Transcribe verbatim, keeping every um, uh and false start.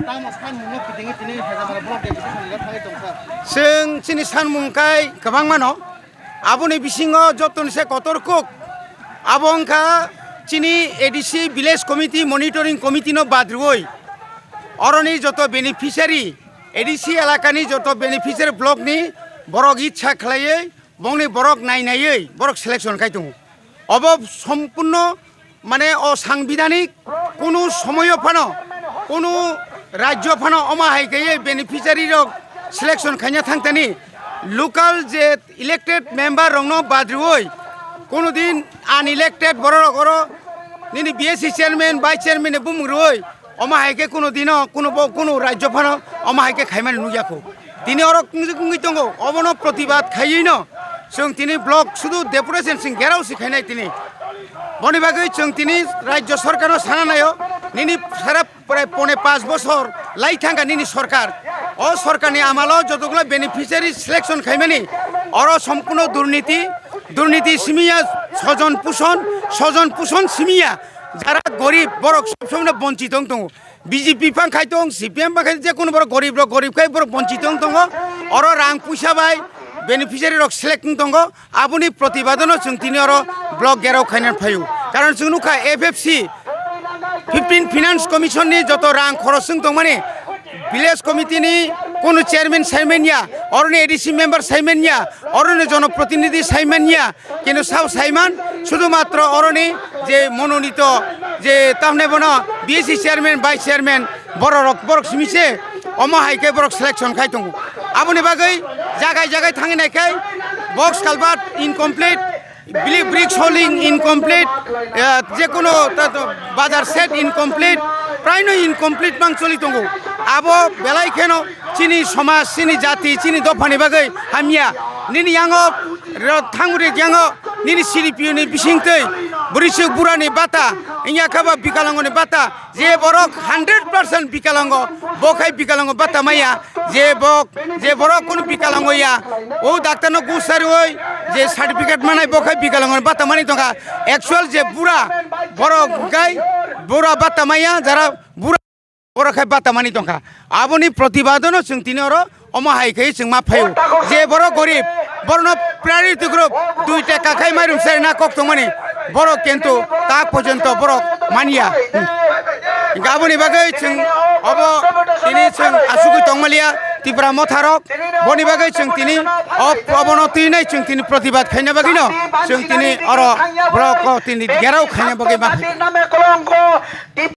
Tamo sanmungno kitingwi tini Hejamara block deputation leader thangwi tong sir. Chwng chini sanmung kai kwbangmano. Aboni bisingo jotoni se kotor kok. Abo wngkha chini A D C Village Committee Monitoring Committee no bad rwui. Oroni joto beneficiary, A D C elakani joto beneficiary block ni borok itsa khlaiwi bongni borok nai naiwi borok selection khai tongo. Obo sompurno mane o sangbidhanik kunu somoyo phano, kunu rajyo phano omo hai khe beneficiary rok selection khaina thangtani local je elected member rokno bad rwui kunu din unelected borok rok oro nini B S C chairman, vice chairman ni bumung rwui omo hai khe kunu dino kunu bo kunu rajyo phano omo hai khe khaimani nukya kho. Tini oro kungwi kungwi tongo, obono protibad khaiwi no chwng tini block sudu deputation sing gerao si khainai tini. Boni bagwi chwng tini rajyo sorkarno sana naio, nini sara prai pone panch bochor lai thangkha nini sorkar. O sorkarni amalo jotokla beneficiary selection khaimani oro sompurno durniti, durniti simiya, sojon puson, sojon puson simiya. Jara gorib borok sob somno bonchit wng tongo. B J P phang khai tong, C P M phang khai tong, je kono borok gorib rok gorib khai borok bonchit wng tongo. Oro rang puisa bai beneficiary rok select wng tongo. Aboni protibadano chwng tini oro block gerao khaina phaio. Karon chwng nukha F F C fifteen Finance Commission ni joto rang khoros wng tongmani village committee ni kono chairman saiman ya, oroni A D C member saiman ya, oroni jonoprotinidhi saiman ya, kintu sao saiman sudu matro oroni je mononito je tamne bono B S C chairman, vice chairman, borok rok, borok simi se omo hai khe borok selection khai tongo. Aboni bagwi jagai jagai thangwi nai khai box culvert incomplete, bili brick soling incomplete, eh, je kono ta, ta, bazar shed incomplete, praino incomplete mang choli tongo. Abo belai kheno chini somaj, chini jati, chini dophani bagwi hamya. Nini yango ro-, thangri yango nini C D P O ni bisingtwi bwrwisuk burani bata, wngya khe ba bikalango ni bata, je borok hundred percent bikalango, bo khai bikalango bata maya, je bok, je borok kunu bikalango ya, o daktar no gusari oi, je certificate manai bo khai bikalango bata mani tongkha, actual je bura, borok kai bura bata maya, jara bura borok khai bata mani tongkha, aboni protibadano chwng tini oro omo hai khe chwng ma phaio, je borok gorib, borokno priority group dui taka khai mairum sai na kok tongmani, borok kintu tak porjonto borok manya. Hmm. Hingke aboni bagwi chwng obo tini chwng asugwi tongmaliya Tipra motharok, boni bagwi chwng tini o-, obono twinai chwng tini protibad khaina bagwino chwng tini oro borok tini gerao khaina bagwi ma phaio.